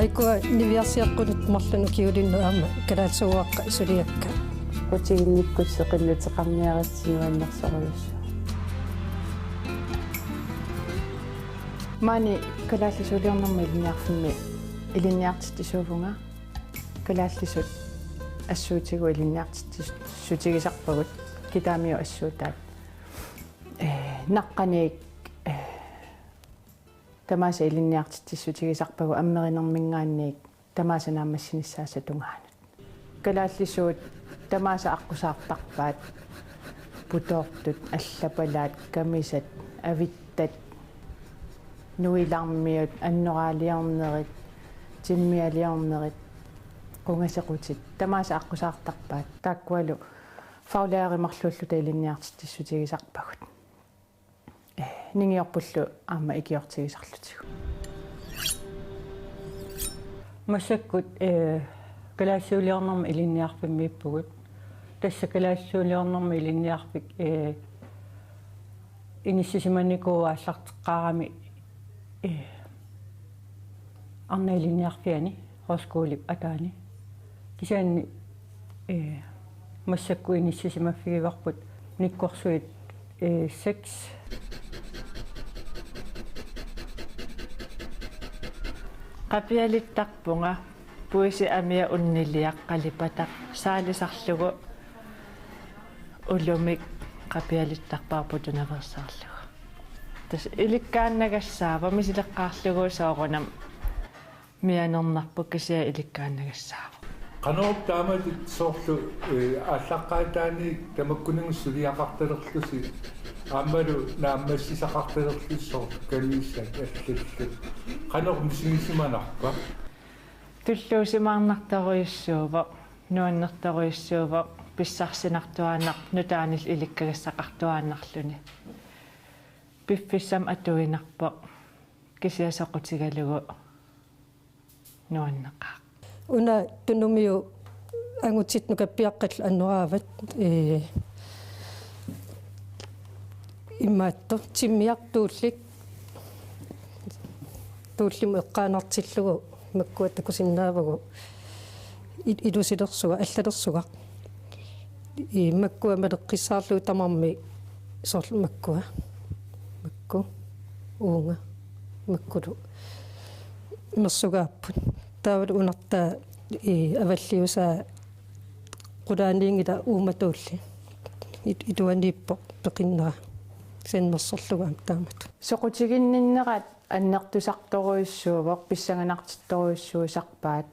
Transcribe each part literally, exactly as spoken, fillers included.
Ukua niviarsiaqqunut marlunut ukiulinnut aamma kalaallisuuakka suliakka. Soqutiginnikkut seqinnuteqarniaritsi nuannersorujussuaq. Maani kalaallisuuliornermut ilinniarfimmi ilinniartitsisuuvunga. Kalaallisut assuutigut ilinniartitsissutigisarpagut, kitaamiut assuutaat. Ee, naqqaniit, ee, tamaasa ilinniartitsissutigisarpagut, ammerinerminngaanniit tamaasa naammassinissaasa tungaanut. Kalaallisuut tamaasa aqqusaartarpaat: putoortut, allapalaat, kamisat, avittat, nuilarmiut, annoraaliornerit, timmialiornerit, qungasequtit, tamaasa aqqusaartarpaat. Taakkualu faglærerit marluulluta ilinniartitsissutigisarpagut. Ee, ningiorpullu aamma ikiortigisarlutigu. Massakkut, ee, kalaallisuuliornermut ilinniarfimmiippugut. Tassa kalaallisuuliornermut ilinniarfik, ee, inissisimanikuuvoq aallarteqqaarami, ee, arnap ilinniarfiani, højskolip ataani. Kisianni, ee, massakkut inissisimaffigivarput nikkorsuit, ee, seks. Qapialittarpunga puisi amia unniliaq qalipataq saalisarlugu, ulumik qapialittarparput tunaveersaarlugu. Tassa ilikkaannagassaavoq, misileqqaarlugu soorunami mianernarpoq, kisianni ilikkaannagassaavoq. Qanoq taamatut soorlu, ee, aallaqqaataani tamakkuninnga suliaqartalerlusi aammalu naammassisaqartalerlusi, soorlu kamisat allallu. Qanoq misigisimanarpa? Tulluusimaarnartorujussuuvoq, nuannertorujussuuvoq, pissarsinartuaannarpoq nutaanillu ilikkagassaqartuaannarluni. Piffissami atuinarpoq, kisianni soqutigalugu nuanneqaaq. Una Tunumiu angutit nukappiaqqallu annoraavat, ee, imaattoq timmiaq tuullik, tuullimut eqqaanartillugu makkua takusinnaavagut, i-, ilusilersugaq, allalersugaq. Ii, makkua maleqqissaarlugit tamarmik, soorlu makkua. Makku, uunga, makkulu mersugaapput. Taavalu unartaa, ii, avalliusaa qulaaniinngilaq uumatuulli. It-, iluaniippoq peqinnera. Kisianni mersorlugu aamma taamatut. Soqutiginninnerat annertusartorujussuuvoq, pissanganartorujussuusarpaat.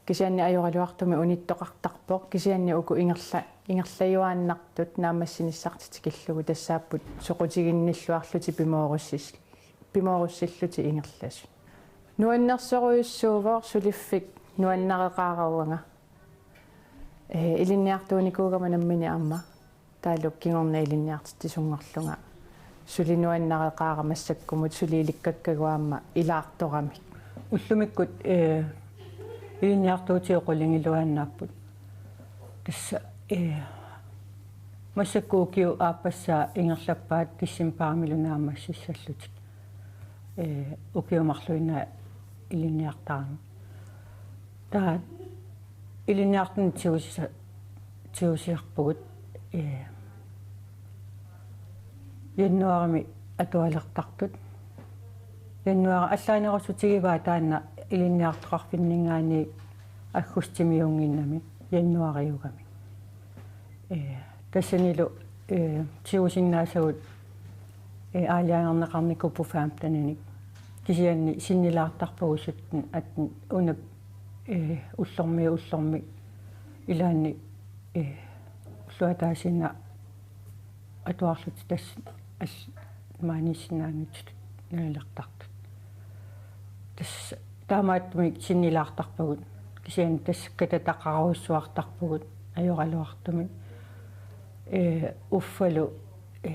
Kisianni ajoraluartumik unittoqartarpoq, kisianni uku ingerla-, ingerlajuaannartut naammassinissartik tikillugu tassaapput soqutiginnilluarlutik pimoorussis-, pimoorussillutik ingerlasut. Nuannersorujussuuvoq, suliffik nuannareqareerlunga. Ee, ilinniartuunikuugama nammineq aamma. Taavalu kingorna ilinniartitsisunngorlunga suli nuannareqaara massakkumut, suli ilikkakkagut aamma ilaartoramik. Ullumikkut, ee, ilinniartuutigut qulingiluaannaapput. Tassa, ee, massakkut ukiup aappassaa ingerlappaat decembarimilu naammassissallutik. Ee, ukiut marluinnaat ilinniartarami. Taava ilinniartunik tigusisa-, tigusisarpugut, ee, januaarimi atualertartut. Januaari allaanerussutigivaa taanna ilinniartoqarfinninngaanniit aggustimiunnginnami, januaariugami. Ee, tassanilu, ee, tigusinnaasagut, ee, aalajangerneqarnikuupput femteninik. Kisianni sinnilaartarpagut sytten, atten, una, ee, ullormiit ullormut ilaanni, ee, ullut ataasiinnaq atuarlutik tassa al-, maaniissinnaanngitsutut nalilertartut. Tassa taamaattumik sinnilaartarpagut, kisianni tassa katataqarujussuartarpugut ajoraluartumik. Ee, uffalu, ee,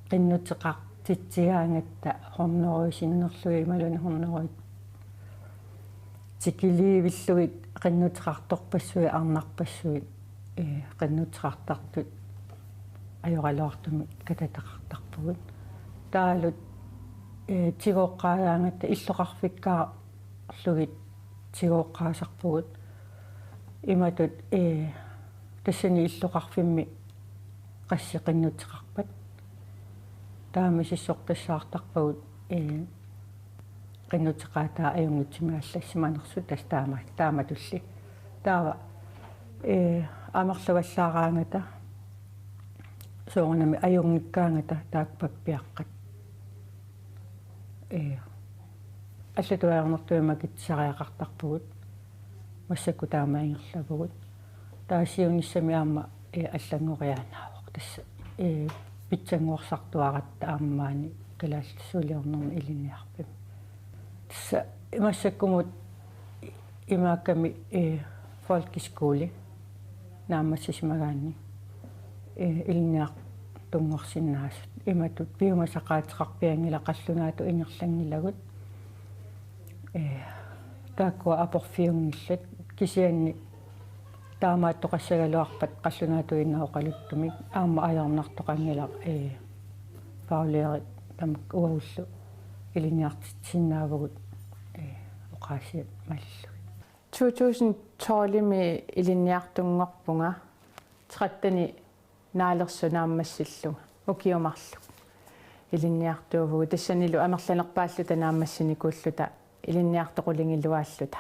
qinnuteqartitsigaangatta hunnorujut sinnerlugit imaluunniit hunnorujut tikiliivillugit qinnuteqartorpassuit, arnarpassuit, ee, qinnuteqartartut ajoraluartumik katataqartarpugut. Taavalu, ee, tigooqqaagaangatta illoqarfikkaarlugit tigooqqaasarpugut. Imatut, ee, tassani illoqarfimmi qassit qinnuteqarpat. Taama misissortassaartarpagut, ee, qinnuteqaataa ajunngitsumik allassimanersut tassa taama, taamatulli. Taava, ee, amerlavallaaraangata soorunami ajunngikkaangata taakku pappiaqqat. Ee, allatut ajornartumik makitsisariaqartarpugut. Massakkut taama ingerlavugut. Taava siunissami aamma, ee, allanngoriaannaavoq tassa, ee, pitsanngorsartuaratta aamma maani kalaallisuuliornermi ilinniarfimmi. Tassa massakkumut imaakkami, ee, folkeskole naammassisimagaanni, ee, ilinniartunngorsinnaasut. Imatut piumasaqaateqarpianngilaq, qallunaatut ingerlanngilagut. Ee, taakkua aporfiunngillat, kisianni taamaattoqassagaluarpat qallunaatuinnaq oqaluttumik aamma ajornartoqanngilaq, ee, faglærerit tamakku uagullu ilinniartitsisinnaavugut, ee, oqaasiat malillugit. To tusind tolvimi ilinniartunngorpunga, tretteni naalersoq naammassillunga, ukiut marluk ilinniartuuvugut, tassanilu amerlanerpaalluta naammassinikuulluta ilinniartoqqulinngiluaalluta.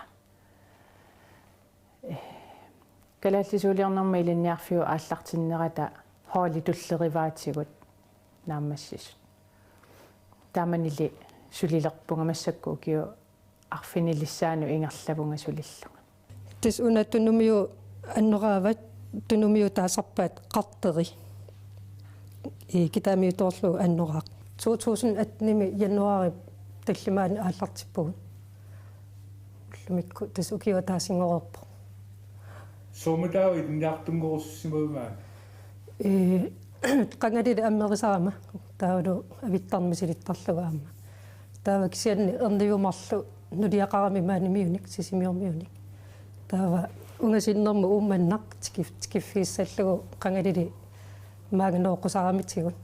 Kalaallisuuliornermi ilinniarfiup aallartinnerata holdit tullerivaatigut naammassisut. Taamanili sulilerpunga, massakkut ukiut arfinilissaannut ingerlavunga sulillunga. Tassa una Tunumiu annoraavat, Tunumiu taasarpaat Qarteri. Ee, Kitaamiuttorlu annoraaq. To tusind attenimi januaarip tallimaanni aallartippugut. Ullumikkut tassa ukioq ataasinngoreerpoq. Soormitaava ilinniartunngorussimavit maani? Ee, qangalili ammerisarama, taavalu avittarneq misilittarlugu aamma. Taava kisianni erniumarlu nuliaqarami maanimiunik, Sisimiormiunik. Taava ungasinnermut Uummannaq tikif-, tikiffigissallugu qangalili maanga nooqqusaramitigut.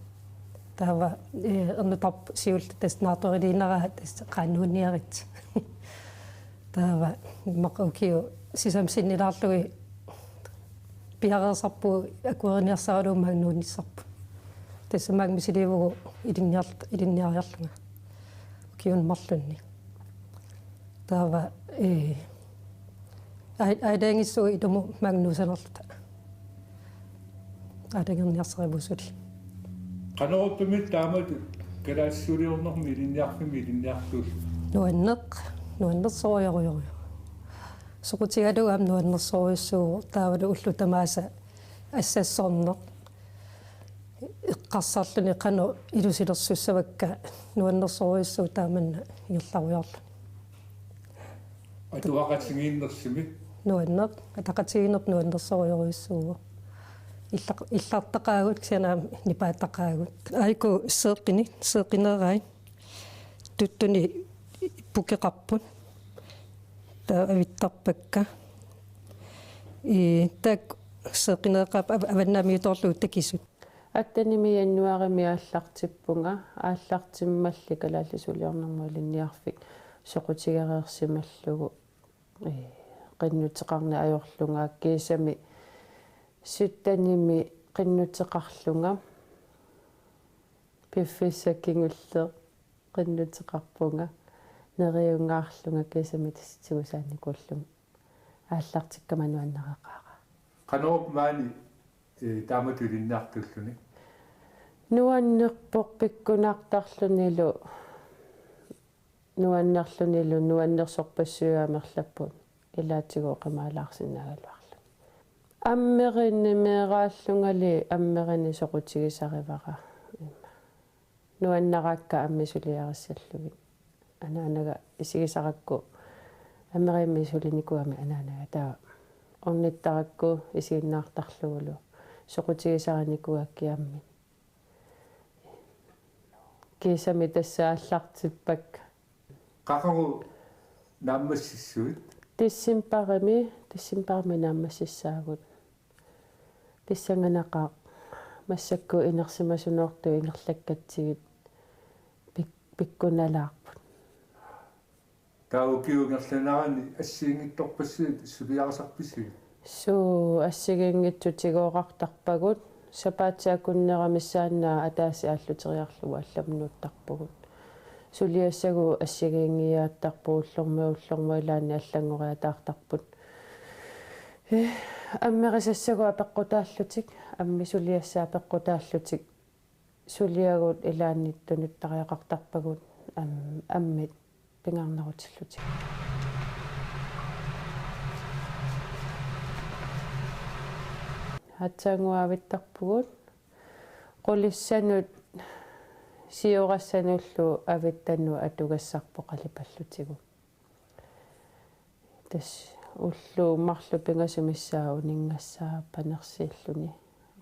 Taava, ee, ernutarput siulleq tassa naartoriliinnaraat tassa qaannuunniarit. Taava immaqa ukiut sisamat sinnilaarlugit piareersarpugut akueriniarsaralugu maanga nuunnissarput. Tassa maanga misiliivugut ilinniar-, ilinniariarlunga ukiuni marlunni. Taava, ee, ai-, aalajangissuugut ilumut maanga nuusanerluta. Aalajangerniarsarivugut suli. Qanorpiaq taamatut kalaallisuuliornermi ilinniarfimmi ilinniartuulluni? Nuanneq, nuannersorujorujussuuvoq. Soqutigalugu aamma nuannersorujussuuvoq, taavalu ullut tamaasa assassorneq eqqarsarluni qanoq ilusilersussavakka, nuannersorujussuuvoq taamanna ingerlarujoorluni. Atuaqatigiinnersumik? Nuanneq, ataqatigiinnerput nuannersorujorujussuuvoq. Illaq-, illartaqaagut, kisianni aamma nipaattaqaagut. Aiko seeqqini, seeqqinerai. Tuttuni pukeqarput. Taava avittarpakka. Ee, taakku seeqqineqaat av-, avannaamiuttorlugu takisut. Attenimi januaarimi aallartippunga, aallartimmalli kalaallisuuliornermut ilinniarfik soqutigereersimallugu, ee, qinnuteqarneq ajorlunga, kiisami syttenimi qinnuteqarlunga, piffissaq kingulleq qinnuteqarpunga, neriunngaarlunga, kiisami tassa tigusaanikuullunga aallartikkama nuannareqaara. Qanoq maani, ee, taamatut ilinniartuulluni? Nuannerpoq pikkunartarlunilu, nuannerlunilu, nuannersorpassuit amerlapput, ilaatigut oqimaalaarsinnaagaluarluni. Amerini meeraallungali amerini soqutigisarivara. Nuannaraakka ammit suliarissallugit. Anaanaga isigisarakku amerimi sulinikuugami anaanaga, taava ornittarakku isiginnaartarlugulu soqutigisarinikuuakka ammit. Kiisami tassa aallartippakka. Qaqugu naammassissuit? Decembarimi, decembarimi naammassissaagut. Pissanganaqaaq, massakkut inersimasunoortut ingerlakkatsigit pik-, pikkunalaarput. Taava ukiup ingerlanerani assigiinngitsorpassuit suliarisarpisi? Suu, assigiinngitsutigoorartarpagut. Sapaatip akunnera missaannaat ataaseq aalluteriarlugu allamut nuuttarpugut. Suliassagut assigiinngiiaattarput, ullormi ullormi ilaanni allanngoriataartarput. Eh, ammerisassagut apeqqutaallutik, ammit suliassaat apeqqutaallutik, suliagut ilaanni tunuttariaqartarpagut am-, ammit pingaarnerutillutik. Aatsaannguaq avittarpugut. Qulissanut siorassanullu avittanut atugassarput qalipallutigu. Tassa ullut marluk pingasut missaat uninngassaat panersiilluni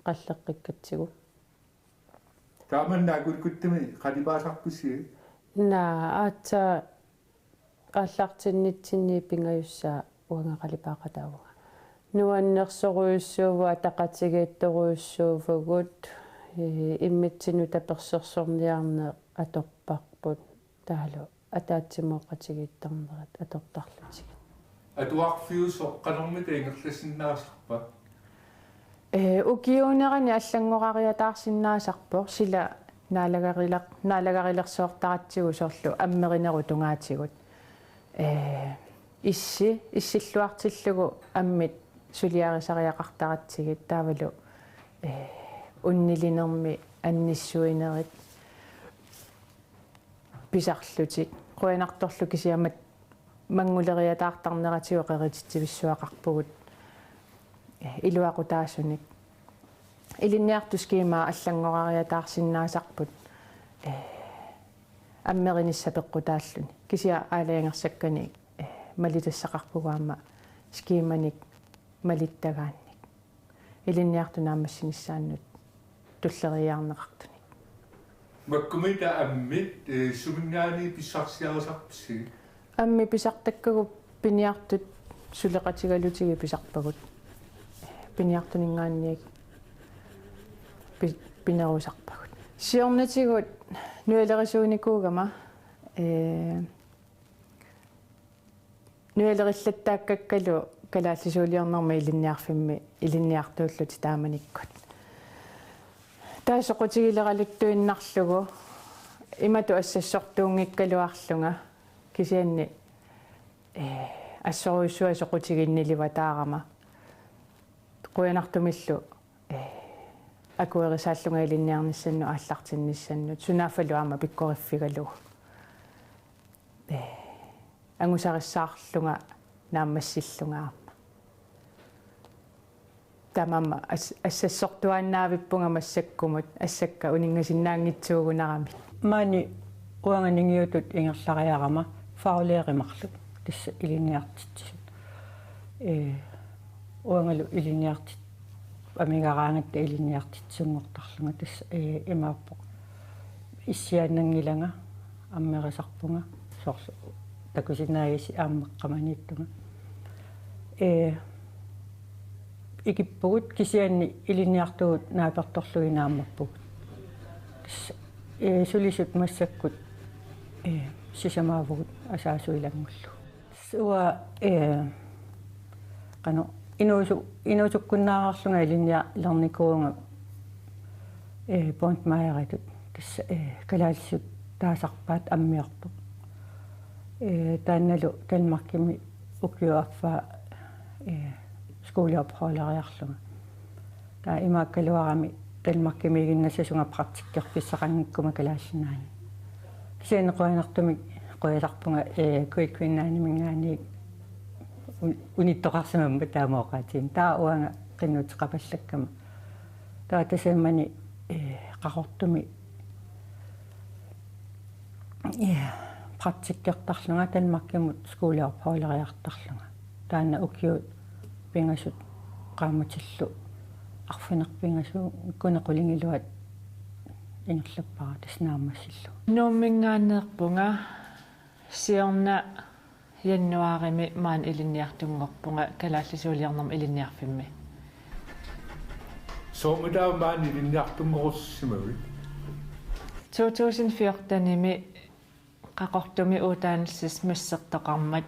qalleqqikkatsigu. Taamannak akulikkuttumi qalipaasarpisi? Naa, aatsaat aallartinnitsinni pingajussaa uanga qalipaaqataavunga. Nuannersorujussuuvugut, ataqatigiittorujussuuvugut, ee, immitsinnut tapersersorniarneq atorparput, taavalu ataatsimooqatigiittarnerit atortarlutigit. Atuarfiusoq qanormita ingerlassinnaasarpa? Ee, ukiuunerani allanngorariataarsinnaasarpoq, sila naalagariler-, naalagarilersortaratsigu soorlu ammerinerup tungaatigut. Ee, issi, issilluartillugu ammit suliarisariaqartaratsigit, taavalu, ee, unnilinermi annissuinerit pisarlutik. Qujanartorlu kisianni manguleriataartarneratigut qerititsivissuaqarpugut, eh, iluaqutaasunik. Ilinniartut skema allanngorariataarsinnaasarput, eh, ammerinissaq peqqutaalluni. Kisianni aalajangersakkani, eh, malitassaqarpugut aamma skemanik malittagaannik. Ilinniartut naammassinissaannut tulleriiaarneqartunik. Makkumiitta ammit, eh, suminngaanniit pissarsiarisarpisi? Ammit pisartakkagut piniartut suleqatigalugit pisarpagut. Piniartuninngaanniit pi-, pinerusarpagut. Siornatigut nujalerisuunikuugama, eh, nujalerillattaakkakkalu kalaallisuuliornermi ilinniarfimmi ilinniartuullutik taamanikkut. Taava soqutigileraluttuinnarlugu imatut assassortuunngikkaluarlunga, kisianni, eh, assorujussuaq soqutiginnilivataarama. Qujanartumillu, eh, akuerisaallunga ilinniarnissannut aallartinnissannut, sunaaffalu aamma pikkoriffigalugu. Eh, angusarissaarlunga naammassillunga aamma. Taamaammat as-, assassortuaannavippunga massakkumut, assakka uninngasinnaanngitsuugunaramik. Maani uanga ningiutut ingerlariarama faglærerit marluk tassa ilinniartitsisut. Ee, uangalu ilinniartit-, amigaraangatta ilinniartitsisunngortarlunga tassa, ee, imaappoq. Issiaannanngilanga, ammerisarpunga, soorlu takusinnaavisi aamma eqqaamaniittunga. Ee, ikippugut kisianni ilinniartugut naapertorlugit naammappugut. Tassa, ee, sulisut massakkut, ee, sisamaavugut asaasut ilanngullugu. Uanga, eh, qanoq, inuusu-, inuusukkunnaarlunga ilinnialernikuuvunga, eh, Bondmageritut, tassa, eh, kalaallisut taasarpaat ammiortoq. Eh, taannalu Danmarkimi ukiup affaa, eh, skoleopholderiarlunga. Taava imaakkaluarami Danmarkimiiginnassasunga praktikkerfissaqanngikkuma Kalaallit Nunaanni. Kisianni qujanartumik qujasarpunga, ee, Great Greenlandiminngaanniit un-, unittoqarsimammat taama oqaatigineq. Taava uanga qinnuteqapallakkama. Taava tasamani, ee, Qaqortumi, ee, praktikkertarlunga Danmarkimut skoleopholderiartarlunga. Taanna ukiut pingasut qaammatillu arfineq-pingasunngikkunik qulingiluat ingerlappara tassa naammassillugu. Nuumminngaanneerpunga, siorna januaarimi maani ilinniartunngorpunga kalaallisuuliornermi ilinniarfimmi. Soormitaava maani ilinniartunngorussimavit? To tusind fjortenimi Qaqortumi uddannelsesmestertoqarmat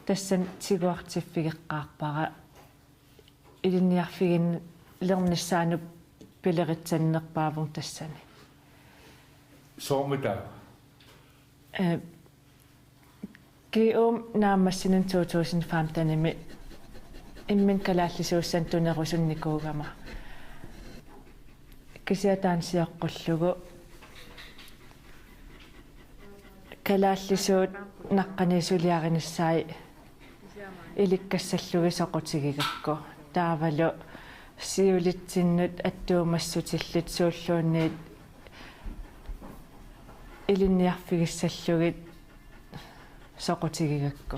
tassani tiguartiffigeqqaarpara ilinniarfigilernissaanut pileritsannerpaavunga tassani. Soormitaava? Eh, G U-mi naammassinani to tusind femtenimi imminut kalaallisuussanut tunerusunnikuugama. Kisianni taanna sioqqullugu kalaallisuut naqqaniit suliarinissaat ilikkassallugit soqutigigakku. Taavalu siulitsinnut attuumassutillit suulluunniit ilinniarfigissallugit soqutigigakku.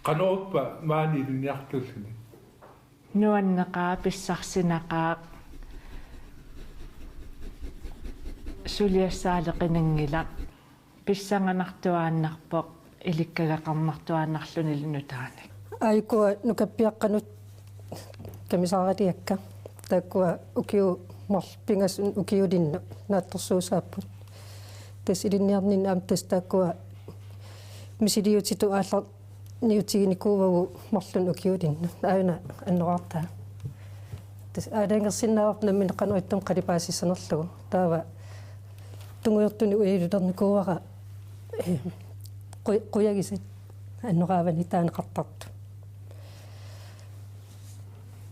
Qanoruppa maani ilinniartuulluni? Nuanneqaaq, pissarsinaqaaq, suliassaaleqininngilaq, pissanganartuaannarpoq, ilikkagaqarnartuaannarlunilu nutaanik. Aajuku nukappiaqqanut kamisaaraliakka. Taakkua ukiut marluk pingasut ukiulinnut naatsorsuusaapput. Tassa ilinniarninni aamma tassa taakkua misiliutitut aallarniutiginikuuagut marlunnik ukiulinnut. Aajuna annoraartaa. Tassa aalajangersinnaavarput nammineq qanoq ittumik qalipaasissanerlugu. Taava tungujortunik ujalulernikuuara, eh, qu-, qujagisat annoraavani taaneqartartut.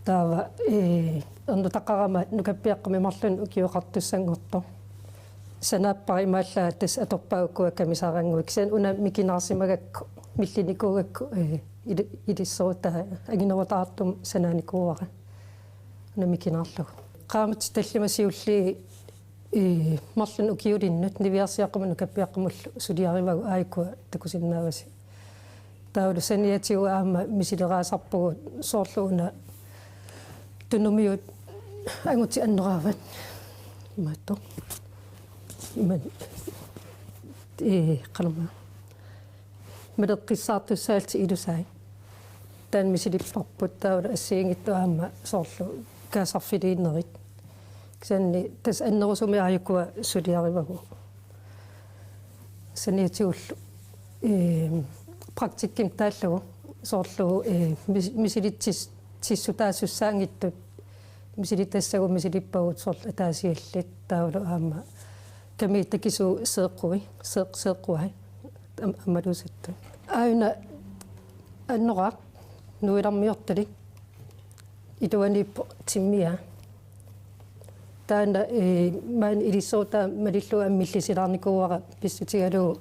Taava, eh, ernutaqarama nukappiaqqami marlunnik ukioqartussanngortoq. Sanaappara imaallaat tassa atorpaa ukua kamisaarannguit. Kisianni una mikinaarsimagakku, millinikuugakku, eh, ili-, ilisserutaa anginerutaartumik sanaanikuuara. Una mikinaarlugu. Qaammatit tallimat siulliit, eh, marlunnik ukiulinnut niviarsiaqqamut nukappiaqqamullu suliarivagut, aajuku takusinnaavasi. Taavalu saniatigut aamma misileraasarpugut soorlu una tunumiut angutit annoraavat. Imaattoq. Iman. Eh, qanormaa. Maleqqissaartussaallutik ilusai. Taanna misilipparput, taavalu assigiinngitsut aamma soorlu kaasarfiliinerit. Kisianni tassa annerusumik aajukua suliarivagut. Saniatigullu, eh, praktikkimik taallugu soorlu, eh, mis-, misilitsis-, -tissutaasussaanngitsut misilitassagut misilippagut soorlu ataasiallit, taavalu aamma kamiit takisuut seeqqui, seeq-, seeqquai am-, ammaluusattut. Aajuna annoraaq nuilarmiortalik iluaniippoq timmiaa. Taanna, eh, maani ilisserutaa malillugu aamma millisilaarnikuuara pissutigalugu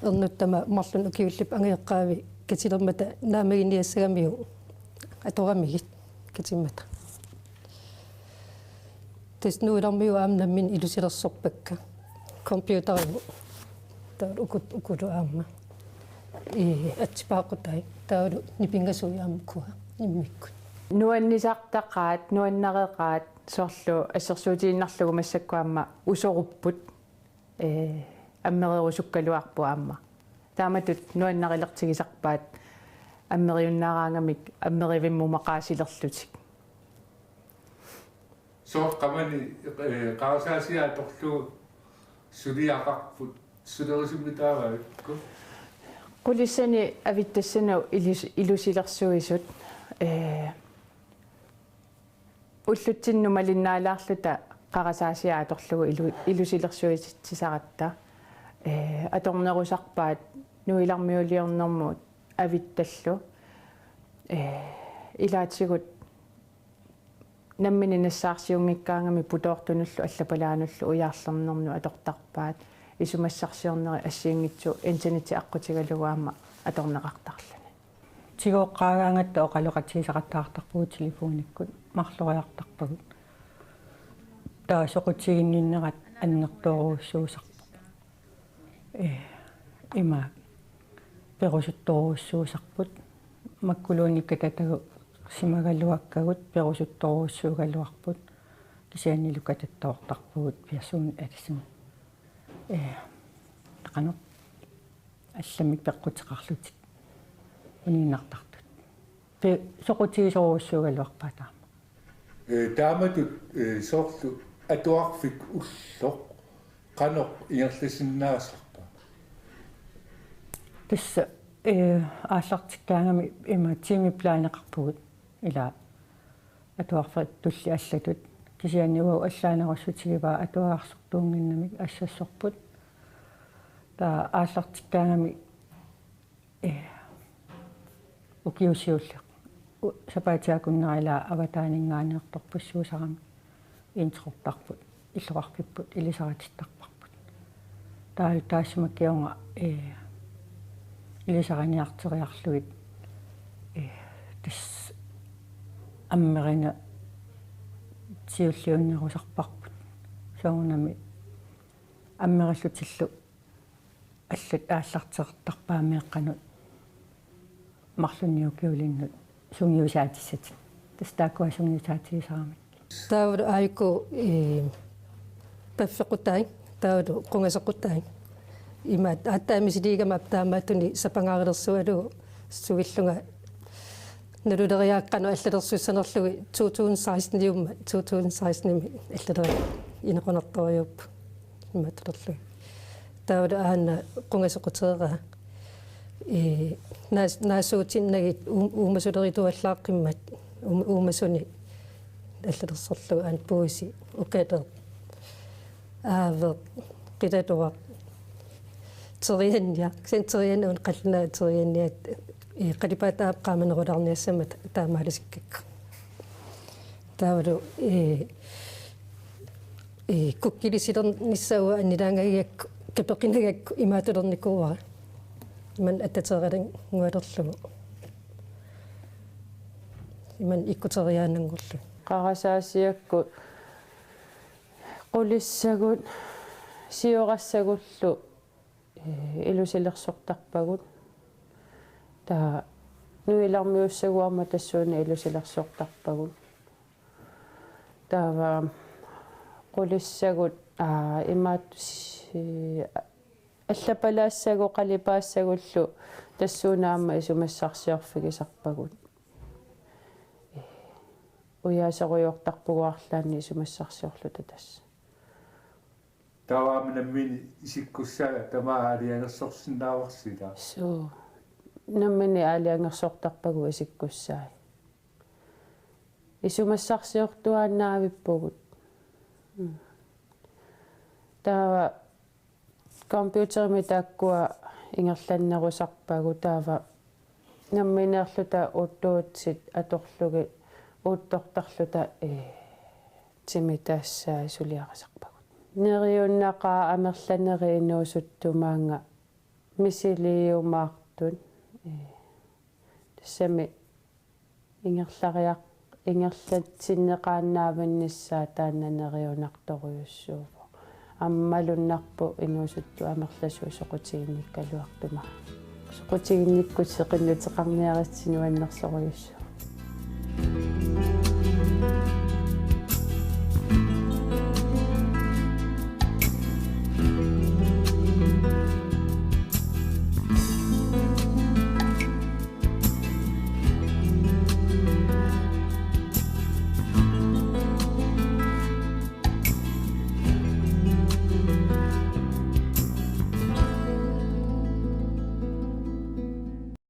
ernuttama marlunnik ukiullip angajoqqaavi katilermata naammaginiassagamiuk atoramigit katimmata. Tassa nuilarmiut aamma nammineq ilusilersorpakka. Computerigut. Taavalu ukut-, ukulu aamma. Ii, atsipaaqutai. Taavalu nipinngasui aamma ukua immikkut. Nuannisartaqaat, nuannareqaat, soorlu assersuutigiinnarlugu massakkut aamma usorupput, ee, ammererusukkaluarput aamma. Taamatut nuannarilertigisarpaat ammeriunnaaraangamik ammerivimmut maqaasilerlutik. Soorlu qamani, ee, qarasaasiat atorlugu suliaqarput, sulerisummitaavakku? Qulissani avittassanut ilus-, ilusilersuisut, ee, ullutsinnut malinnaalaarluta qarasaasiat atorlugu ilu-, ilusilersuisitsisaratta, ee, atornerusarpaat nuilarmiuliornermut avittallu, ee, ilaatigut nammineq nassaarsiunngikkaangamik putoortunullu allapalaanullu ujaarlernernut atortarpaat, isumassarsiornerit assigiinngitsut internettit aqqutigalugu aamma atorneqartarluni. Tigooqqaagaangatta oqaloqatigisaqattaartarpugut telefonikkut, marloriartarpagut. Taava soqutiginninnerat annertoorujussuusarpoq. Ee, ima perusuttorujussuusarput. Makkuluunniit katatagu simagaluakkagut perusuttorujussuugaluarput. Kisiannilu katattoortarpugut piasuun alisum. Ee, qanoq allamik peqquteqarlutik uniinnartartut. Pe-, soqutigisorujussuugaluarpaat aamma. Ee, taamatut, ee, soorlu atuarfik ulloq Qanoq ingerlasinnaasarpa? Tassa, eh, aallartikkaangami ima timeplaneqarpugut ila atuarfik tulliit allatut. Kisianni uagut allaanerussutigivaa atuagarsortuunnginnamik assassorput. Taava aallartikkaangami eh, ukiut siulliit. U-, sapaatip akunnera ila avataaninngaanneertorpassuusarami introqarput, illoqarfipput ilisaritittarparput. Taavalu taassuma kingorna, eh, ilisariniarteriarlugit, eh, tassa ammerina siulliunnerusarparput. Soorunami ammerillutillu allat aallarteqartarpaat meeqqanut marlunnik ukiulinnut sungiusaatissatik. Tassa taakkua sungiusaatigisaramikkit. Taavalu aajuku, eh, paffequtai, taavalu qungasequtai. Imaat aatsaat misiliigamik taamaattunik sapangarilersugalugu sivillunga naluleriaqqanut allalersussanerlugu to tusind seksten-iummat, to tusind seksten-imi allalerinequnartorujuupput. Imaattulerlugu. Taavalu aana qungasequteeraa. Ee, naas-, naasuutinnagit uum-, uumasuleriuallaaqimmat uum-, uumasuni allalersorlugu aana puisi, ukateq, aaveq, qilatuaq, terianniaq, kisianni terianniaq una qallunaat terianniat, ee, qalipaataa qaamanerulaarniassammat taamaalisikkakku. Taavalu, ee, ee, kukkilisilernissaa annilaangagigakku, kapeqinagakku imaatulernikuuara. Imannak attateeralanngualerlugu. Imannak ikkuteriaannanngorlugu. Qarasaasiakkut qulissagut, siorassagullu, ee, ilusilersortarpagut. Taava nuilarmiussagut aamma tassuuna ilusilersortarpagut. Taava qulissagut, aa, imaattusi-, allapalaassagut qalipaassagullu tassuuna aamma isumassarsiorfigisarpagut. Ee, ujaaserujoortarpugut arlaannik isumassarsiorluta tassa. Taava aamma nammineq isikkussaat tamaat aalajangersorsinnaavarsi ilaa? Suu. Nammineq aalajangersortarpagut isikkussaat. Isumassarsiortuaannavippugut. Mm. Taava computerimi taakkua ingerlannerusarpagut taava nammineerluta uuttuutsit atorlugit uuttortarluta, ee, timitaassaat suliarisarpagut. Neriunnaqaaq amerlanerit inuusuttumaannga misiliiumaartut. Ee, tassami ingerlariaq-, ingerlatsinneqaannaavinnissaa taanna neriunartorujussuuvoq. Aamma malunnarpoq inuusuttut amerlasuut soqutiginnikkaluartumik. Soqutiginnikkut seqinnuteqarniaritsi nuannersorujussuuvoq.